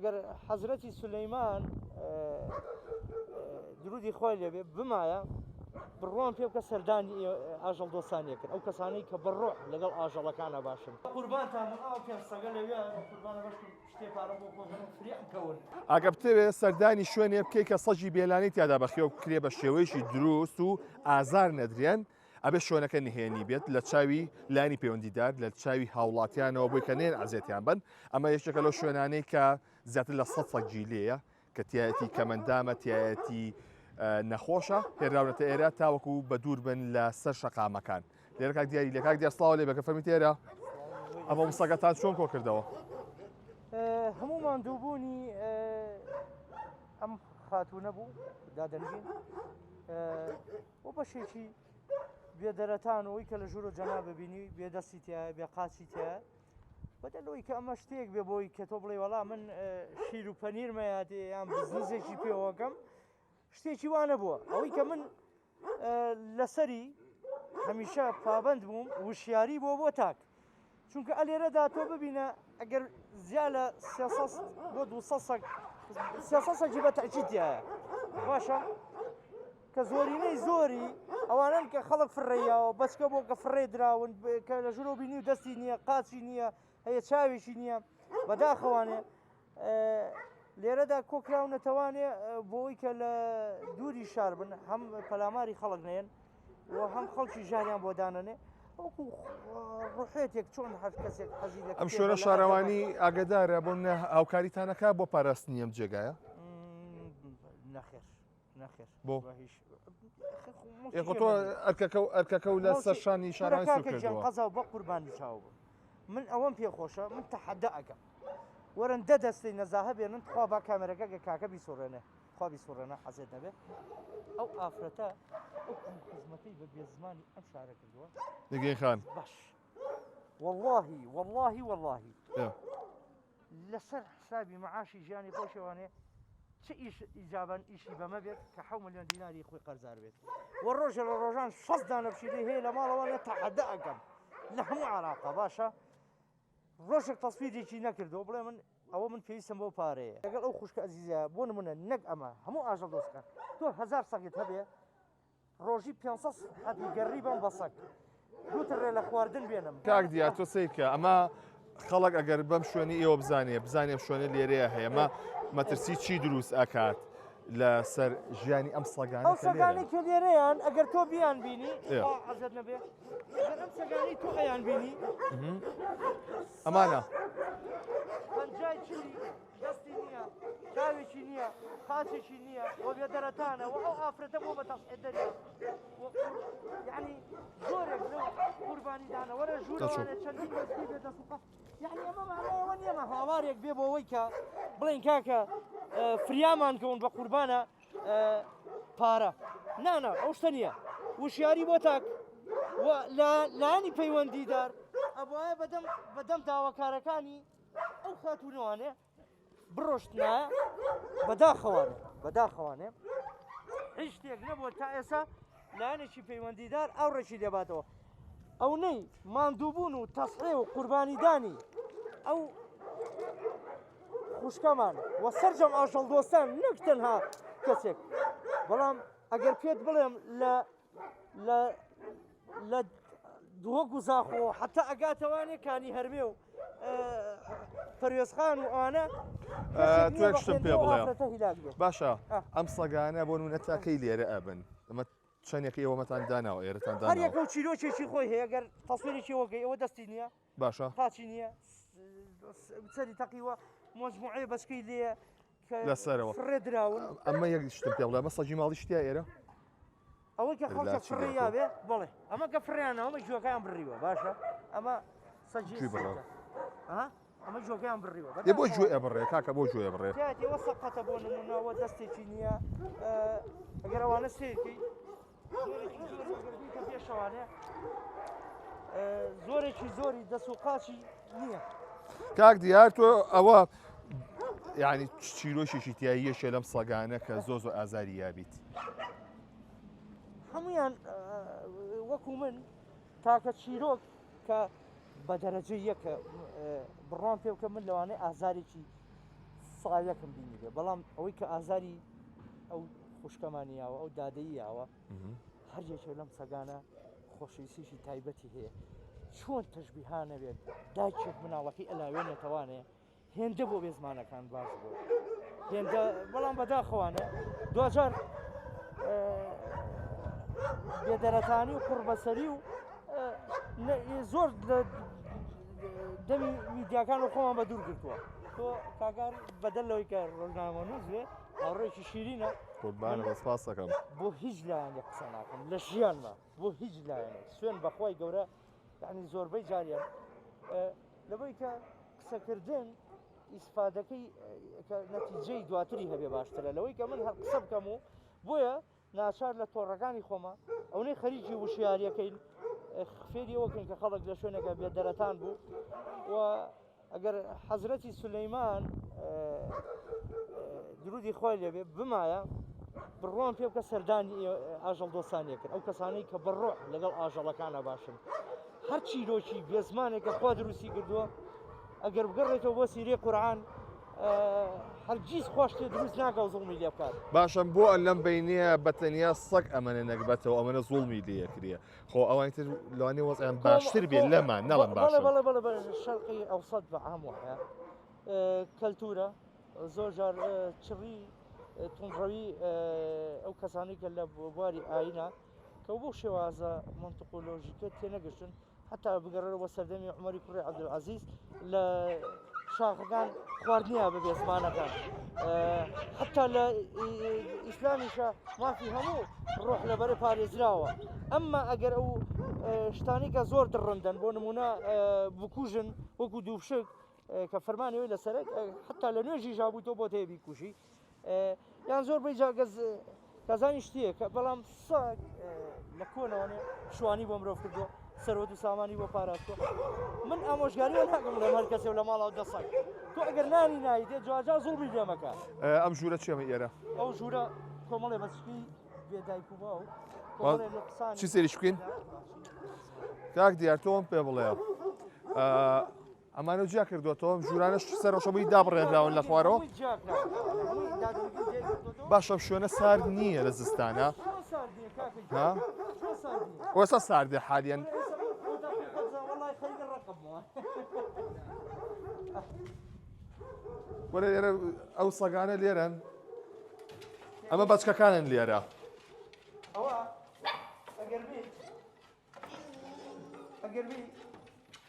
ئەگەر حەزرەتی سولەیمان درودی خوای لێبێ بمایە بڕوام پێ بکە سەردانی ئاژەڵ دۆستانی کرد ئەو کەسانەی کە بە ڕۆح لەگەڵ ئاژەڵەکانە باشن قوربانتان بم ئاو پێ سەگە لەوێ قوربانە بەشکم شتێ پارە بۆ کۆکەن و فریام کەون. ئەگەر بتەوێت سەردانی شوێنێ بکەی کە سەگی بێلانەی تیادا بەخێو بکرێ بە شێوەیەکی دروست و ئازار نەدرێن، ئەبێ شوێنەکە نهێنی بێت لە چاوی لایەنی پەیوەندیدار لە چاوی هاوڵاتیانەوە بۆی کە نێن ئەزێتیان بن ئەمە یەکێکە لەو شوێنانەی کە زیاتر لە 100 سەگی لێیە کە تایەتی کەمەندامە تایەتی نەخۆشە هێراونەتە ئێرە تاوەکو بە دوور بن لە سەر شەقامەکان لێرە کاک دیاری لە کاک دیار سڵاو لێ بەکە فەرمی تێرە ئەمە مسەگەتان چۆن کۆ کردەوە هەموو ماندووبوونی ئەم خاتوونە بوو دادەنگین و بەشێکی بێدەرەتان ئەوەی کە لە ژوورۆ جەنابە بینی بێ دەستی تایە بێ قاچی تایە بەدەل لەوەی کە ئەمە شتێک بێ بۆی کە تۆ بڵێ وەڵا من شیر و پەنیرمەیاتێ یان بزنسێکی پێوەکەم شتێکی وا نەبووە ئەوەی کە من لەسەری هەمیشە پابند بووم وشیاری بۆ بۆ تاک چونکە ئەلێرەدا تۆ ببینە ئەگەر زیا لە 300 بۆ 200 سەگ 300 سەگی بە تەئکید تایە باشە کە زۆرینەی زۆری ئەوانەن کە خەڵک فڕێیاوە بەچکە بۆ کە فڕێ دراون کە لە ژورۆ بینی و دەستی نییە قاچی نییە هەیە چاوێکی نییە بەداخەوانێ لێرەدا کۆکراونەتەوانێ بۆی کە لە دووری شار بن هەم پەلاماری خەڵک نێن و هەم خەڵکی ژاریان بۆ دانەنێ وەکو ڕحێتێک چۆن هەر کەسێک حەزی لە ئەم شوێنە شارەوانی ئاگدارە بۆ هاوکاریتانەکە بۆ پاراستنی ئەم جێگایە نەخێر نەخێر بۆ ئێ تۆ ئەرکەکە و ئەرکەکە و لە سەر شانی شارەوانی سوور کردووە. قەزا بە قوربانی چاو بم من ئەوەم پێ خۆشە من تەحەدا ئەکەم وەرن دە دەستەی نەزاهە بێنن تخوا با کامێرەکە گە کاکە بیسوڕێنێ خوا بیسوڕێنە حەزێت نەبێ ئەو ئافرەتە ئەو کەم خزمەتەی بە بێزمانی ئەم شارە کردووە نگین خان باش واللهی واللهی واللهی لەسەر حسابی معاشی ژیانی خۆشیوانێ چ ئیش ئیجابەن ئیشی بەمە بێت کە حەو ملیۆن دیناری خۆی قەرزار بێت و ڕۆژە لە ڕۆژان شەست دانە پشیلەی هەیە لە ماڵەوە لە تەحەدا ئەکەم لە هەموو عراقا باشە ڕۆژێک تەسویرێکی نەکردو بڵێ من ئەوە من پێویستم بۆ پارەیە لەگەڵ ئەو خوشکە ئەزیزە بۆ نمونە نەک ئەمە هەموو ئاژەڵ دۆستەکان تۆ هەزار سەگت هەبێ ڕۆژی 500 حەبی گەڕی بەم بە سەگ دوو تڕێ لە خواردن بێنم. کاک دیار تۆ سەیرکە ئەمە خەڵک ئەگەر بەم شوێنی ئێوە بزانێ بزانێ ئەم شوێنە لێرەیە هەیە ئەمە مەترسی چی دروست ئەکات لەسەر ژیانی ئەم سەگانە ئەو سەگانەی کە لێرەیان ئەگەر تۆ بیان بینی عەزەت نەبێ ئەگەر ئەم سەگانەی تۆ ئەیان بینی ئەمانە پەنجای چلی دەستی نییە، چاوێکی نییە، قاچێکی نییە و بێدەرەتانە و ئەو ئافرەتە بۆ بە تەسعید دەریا و یعنی زۆرێک لەو قوربانیدانە وەرە ژوورەوانە چەندین دەستی بێ دەست و قاچ یعنی ئەمە معنای ئەوە نییە مە هاوارێک بێ بۆ ئەوەی کە بڵێن کاکە فریامان کەون بە قوربانە پارە نانا ئەو شتە نییە وشیاری بۆ تاک و لایەنی پەیوەندیدار ئەبواە بەدەم بەدەم داواکارەکانی ئەو خاتوونەوانێ بڕۆشتنایە بەداخەوانێ بەداخەوانێ هیچ شتێک نەبووە تا ئێسا لایەنێکی پەیوەندیدار ئاوڕێکی لێباتەوە ئەو نەی ماندووبوون و تەسحێ و قوربانیدانی ئەو خوشکەمان و سەرجەم ئاژەڵ دۆستان نەک تەنها کەسێک بەڵام ئەگەر پێت بڵێم لە لە لە دهۆک و زاخۆ حتا ئەگاتەوانێ کانی هەرمێ و پەروێزخان و ئەوانە توێک شتم پێ بڵێ باشە ئەم سەگانە بۆ نمونە تاکەی لێرە ئەبن ئەمە چەندێک ئێوەمەتان داناوە ئێرەتان داناوە هەر یەکە و چیرۆکێکی خۆی هەیە گەر تەسویرێکی وەکەی ئەوە دەستی نییە باشە قاچی نییە سەری تەقیوە مەجموعەیە بەچکەی لێیە لەسەرەوە فڕێ دراون ئەمە یەک شتم پێ بڵێ ئەمە سەگی ماڵی شتیا ئێرە ئەوەی کە خەڵکە فڕێیا بێ بڵێ ئەمە کە فڕیانەوە ئەمە گوێکەیان بڕیوە باشە ئەمە سەگی بڕە ئەمە گوێکەیان بڕیوە ئێ بۆ گوێ ئەبڕێ کاکە بۆ گوێ ئەبڕێ تیاتی وە سەقەتە بۆ نمونەوە دەستێکی نییە ئەگەر ئەوانە سیرکەی زۆرێکی زۆر ئەگەر بیتە پێشەوانێ زۆرێکی زۆری دەست و قاچی نییە. کاک دیار تۆ ئەوە یعنی چیرۆکێکی تیایی یەکێ لەم سەگانە کە زۆ زۆر ئازاری یابیت هەمویان وەکو من تاکە چیرۆک کە بە دەرەجە یەکە بڕوام پێ بکە من لەوانەیە ئازارێکی. سا یەکم بینی بێ بەڵام ئەوەی کە ئازاری ئەو خوشکەمانی یاوە ئەو دادەی یاوە هەر یەکێ لەم سەگانە خۆشەویستیی تایبەتی هەیە چۆن تەشبیهانە بێت دایکێک مناڵەکەی ئەلاوێنێتەوانێ هێندە بۆ بێزمانەکان باش بوو هێندە بەڵام بەداخەوانە دوجار بێدەرەتانی و قوڕبەسەری و زۆر لە دەمی میدیاکان و خۆمان بە دوور گرتووە تۆ کاگار بەدەل لەوەی کە ڕۆژنامەنووس بێ هاوڕێکی شیرینە قوربانە بە سپاس دەکەم. بۆ هیچ لایەنێک قسە ناکەم لە ژیانما بۆ هیچ لایەنێک سوێن بەخوای گەورە یعنی زۆربەی جاریان لەبەی کە قسەکردن ئیسفادەکەی کە نەتیجەی دواتری هەبێ باشترە لەوەی کە من هەر قسە بکەم و بۆیە ناچار لە تۆڕەکانی خۆمە ئەونەی خەریکی وشیاریەکەین فێری ئەوەکەین کە خەڵک لە شوێنێکە بێ دەرەتان بوو و ئەگەر حەزرەتی سولەیمان درودی خۆی لێبێ بمایە بڕوام پێ بکە سەردانی ئاژەڵ دۆستانیە کرد ئەو کەسانەی کە بەڕۆح لەگەڵ ئاژەڵەکانە باشن هەر چیرۆکی بێزمانێکە خوا دروستی کردووە ئەگەر بگەڕێتەوە بۆ سیرەی قورئان هەرگیز خوا شتێ دروست ناکا و زوڵمی لێ بکات. باشە بۆ لەم بەینەیە بە تەنیا سەگ ئەمەنە نەگبەتەوە ئەمەنە زوڵمی لێ ئەکرێ خۆ ئەوانی تر لەوانەیە وەزعیان باشتر بێ لەمان نەڵێم باشن. بەڵێ بەڵێ بەڵێ بەڵێ شەرقی ئەوسەت بە عام وایە کەلتورە زۆر جار چڕی توندڕەوی ئەو کەسانەی کە لە بواری ئاینە کە بەو شێوازە مەنتق و لۆژیکە تێنەگەشتن حتا بگەڕێرەوە بۆ سەردەمی عومەری کوڕی عەبدولعەزیز لە شاخەکان خواردنیان بە بێزمانەکان حتا لە ئیسلامیشە مافی هەموو ڕۆح لەبەرە پارێزراوە ئەمما ئەگەر ئەو شتانی کە زۆر دڕندەن بۆ نمونە بکوژن وەکو دووپشک کە فەرمانی ئەوی لەسەرە حتا لە نوێژی ژابوو تۆ بۆت هەیە بیکوژی یان زۆر بەی جا گەز کەزانی شتیە کە بەڵام سەگ لە کۆنەوەێ شوانی بۆ مرۆڤ کردو سەرۆت و سامانی بۆ پاراستوە من ئامۆژگاری ناکەم لە هەر کەسێ لە ماڵەوە دەسەگ تۆ ئەگەر نانی نایتێ جواجا زوڵمی لێمەکە ئەم ژوورە چێمە ئێرە ئەو ژوورە کۆمەڵێ بەچکی بێ دایک و باوک چی سێریش بکەین کاک دیار تۆم پێ بڵێ ئەمانە جیا کردوەتەوە ژوورانەش سەرۆشەمەی دابڕێنراون لە خوارەوە باشە شوێنە سارد نییە لە زستانە وەسا ساردێ حالیان وەرە لێرە ئەو سەگانە لێرەن ئەمە بەچکەکانن لێرە ئەوە ئەگەر بێت ئەگەر بی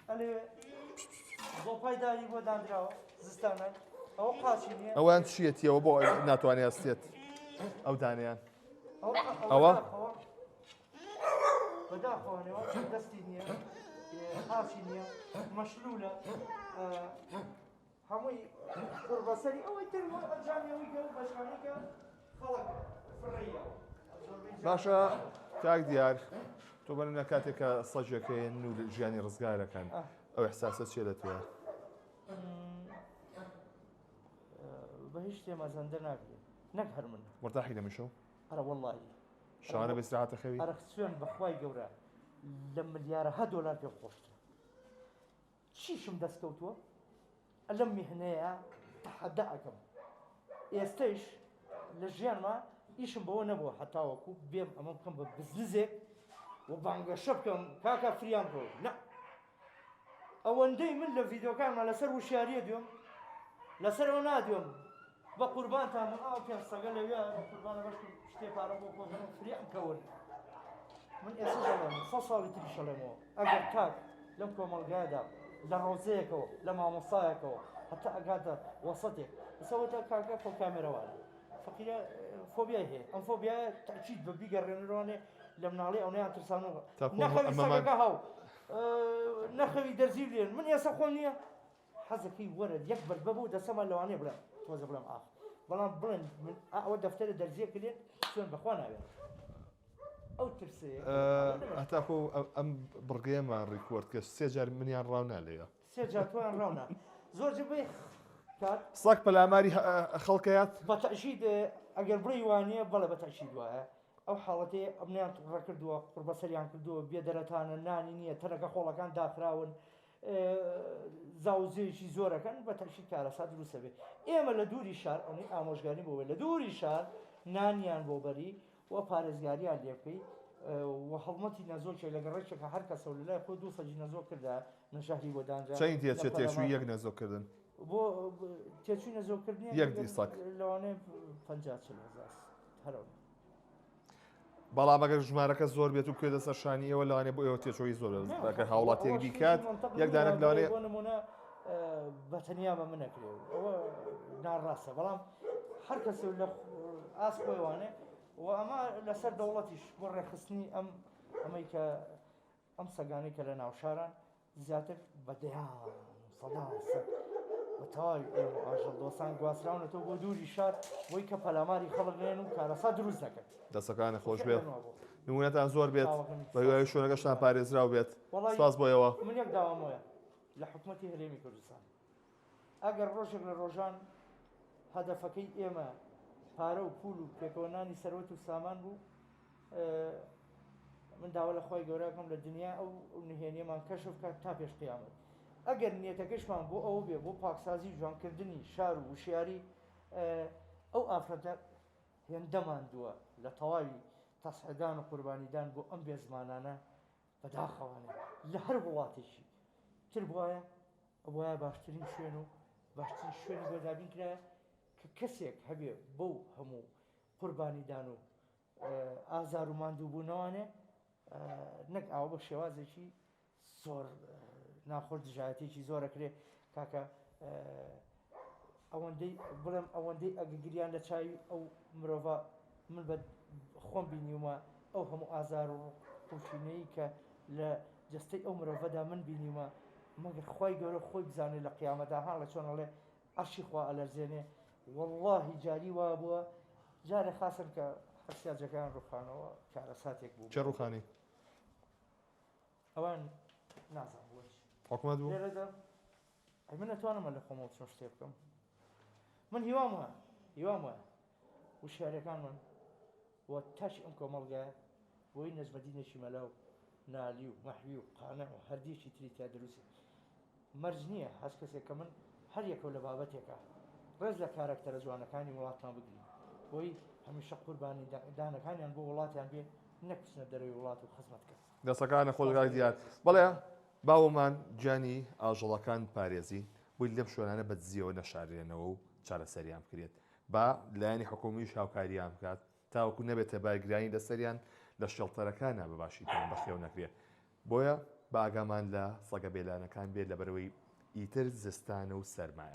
ئەلێ زۆپای داری بۆ دانراوە زستانە ئەوە قاچی نییە ئەوان چیەتیەوە بۆ ناتوانێت هەستێت ئەو دانیان ئەوە بەداخەوەنەوە دەستی نییە قاچی نییە مەشلولە هەمووی قوڕبەسەری ئەوەی تر بۆ ئەنجامی ئەوەی کە ئەو بەشانەی کە خەڵک فڕێیەوە. باشە کاک دیار تۆ بەنە کاتێک کە سەگێکەیەن و ژیانی ڕزگارەکەن ئەو احساسە چیە لە تۆ؟ بە هیچ شتێ مەزەندە ناکرێت نەک هەر من مرتاحی لە مشەو؟ ئەرە وەڵڵاهی شەوانە بە ئیسراحەتە خەوی؟ ئەرە سوێن بەخوای گەورە لە ملیارەها دۆلار پێم خۆشترە چیشم دەست کەوتووە لەم میهنەیە تەحەدا ئەکەم ئێستەیش لە ژیانما ئیشم بەوە نەبووە هەتاوەکو بێم ئەمە بکەم بە بزنزێک و بانگەشە بکەم کاکە فریان بۆ نە ئەوەندەی من لە ڤیددیوکانما لەسەر وشیاریە دوێم لەسەرەوە نادوێم بە قوربانتان بم ئاو پێم سەگە لەوێ بە قوربانە بەشکم شتێ پارە بۆ کۆکەم فریام کەون من ئێستا دەڵێم سە ساڵی تریش ئەڵێمەوە ئەگەر تاک لەم کۆمەڵگایەدا لە ڕەوزەیەکەوە لە مامۆستایەکەوە هەتا ئەگاتە وەسەتێک ئێستا کاکە خۆ کامێرەوانە فەقیرە فۆبیای هەیە ئەم فۆبیایە تەئکید بە بیگەڕێنەرەوانێ لە مناڵی ئەونەیان ترسانەوە نەخەوی سەگەکە هاو نەخەوی دەرزی لێن من ئێستا خۆم نییە حەزەکەی وەرە یەک بەرد بەبە و دەسەمە لەوانەیە بڵێم تۆزە بڵێم ئاخ بەڵام بڵێن من ئەوە دەفتەرە دەرزیە کلێن سوێن بەخوا ناوێت ئەو ترسەیە هەتاکۆ ئەم بڕگەیەمان ڕیکۆرد کرد سێ جار منیان ڕاونا لەوێ سێ جار تۆیان ڕاونا زۆر جبەی کات سەگ پەلاماری خەڵکەیات بە تەئکید ئەگەر بڵێی وانییە بەڵێ بە تەئکید وایە ئەو حاڵەتەیە ئەمنیان توڕە کردووە قوڕبەسەریان کردووە بێ دەرەتانە نانی نییە تەنەکە خۆڵەکان داخراون. زاوزێیەکی زۆرەکەن بە تەئکید کارەسات دروست ئەبێ ئێمە لە دووری شار ئەوەی ئامۆژگاری بۆ بێ لە دووری شار نانیان بۆ بەری و پارێزگاریان لێ بکەی و هەڵمەتی نەزۆکێک لە گەڕەکێکە هەر کەسە و لە لای خۆی دوو سەگی نەزۆک کردە نەژەهری بۆ دانرا چەند لە تێچێت تێچووی پەرلەمان یەک نەزۆککردن؟ بۆ تێچووی نەزۆککردنی یەک سەگ لەوانەیە 50 40 هەزار هەر ئەوەنە. بەڵام ئەگەر ژمارەکە زۆر بێت و بکەوێتە سەر شانی ئێوە لەوانەیە بۆ ئێوە تێچووی زۆر بێت ئەگەر هاوڵاتیەک بیکات یەک دانەک لەوانەیە بۆ نمونە بە تەنیا بە من نەکرێ ئەوە ناڕاستە بەڵام هەر کەسێ لە ئاست خۆیوانێ و ئەمە لەسەر دەوڵەتیش بۆ ڕێکخستنی ئەم ئەمەی کە ئەم سەگانەی کە لە ناوشاران زیاتر بە دەیان و سەدان سەگ بە تەواوی ئێمە ئاژەڵ دۆستان گواستراونەتەوە بۆ دووری شار بۆی کە پەلاماری خەڵک نێن و کارەسات دروست نەکەن. دەستەکانت خۆش بێت نمونەتان زۆر بێت بە هیوای شوێنەکەشتان پارێزراو بێت سپاس بۆ ئێوە. من یەک داوام هەیە لە حکومەتی هەرێمی کوردستان ئەگەر ڕۆژێک لە ڕۆژان هەدەفەکەی ئێمە پارە و پول و پێکەوەنانی سەروەت و سامان بوو من داوا لە خوای گەورە ئەکەم لە دنیا ئەو نهێنیەمان کەشف بکات تا پێش قیامەت ئەگەر نیەتەکەشمان بۆ ئەوە بێ بۆ پاکسازی و جوانکردنی شار و وشیاری ئەو ئافرەتە هێندە ماندووە لە تەواوی تەسعدان و قوربانیدان بۆ ئەم بێزمانانە بەداخەوانە لە هەر وڵاتێکی تر بواە ئەوە باشترین شوێن و باشترین شوێنی بۆ دابین کرایە کە کەسێک هەبێ بەو هەموو قوربانیدان و ئازار و ماندووبوونەوانێ نەک ئاوە بە شێوازێکی زۆر ناخۆش دژایەتێکی زۆر ئەکرێ کاکە ئەوەندەی بڵێم ئەوەندەی ئەگە گریان لە چاوی ئەو مرۆڤە من بە خۆم بینیومە ئەو هەموو ئازار و قوچینەی کە لە جستەی ئەو مرۆڤەدا من بینیومە مەگەر خی گەورە خۆی بزانێت لە قیامەدا هاڵە چۆنەڵێ عەرشی خوا ئەلەرزێنێ وەڵڵاهی جاری وابووە جارێ خاسن کە حەسیاجەکان ڕوخانەوە کارەساتێک بوو. کێ ڕوخانی؟ ئەوان نازانم بۆچ. حکومەت بوو؟ لێرەدا ئەی من ئەتوانم لە خۆمەوە چۆن شتێ بکەم من هیوام وایە هیوام وایە وشیارەکانمان و تاکی ئەم کۆمەڵگایە بۆی نەجمەدینێکی مەلا و نالی و مەحوی و قانع و هەردیەکی تری تیا دروست مەرج نییە هەچ کەسێک کە من هەر یەکەو لە بابەتێکا ڕێز لە کارەکتەرە جوانەکانی وڵاتمان بگرین بۆی هەمیشە قوربانی دانەکانیان بۆ وڵاتیان بێ نەک بچنە دەرەوەی وڵات و خزمەت کەن. دەستەکانت خۆش کاک دیار. بەڵێ باومان گیانی ئاژەڵەکان پارێزین بۆی لەم شوێنانە بە دزیەوە نەشاررێنەوە و چارەسەریان بکرێت با لایەنی حکومیش هاوکاریان بکات تاوەکو نەبێتە بارگرانی لەسەریان لە شێڵتەرەکانا بە باشی پێیان بەخێو نەکرێ بۆیە با ئاگامان لە سەگە بێلانەکان بێت لەبەرئەوەی ئیتر زستانە و سەرمایە.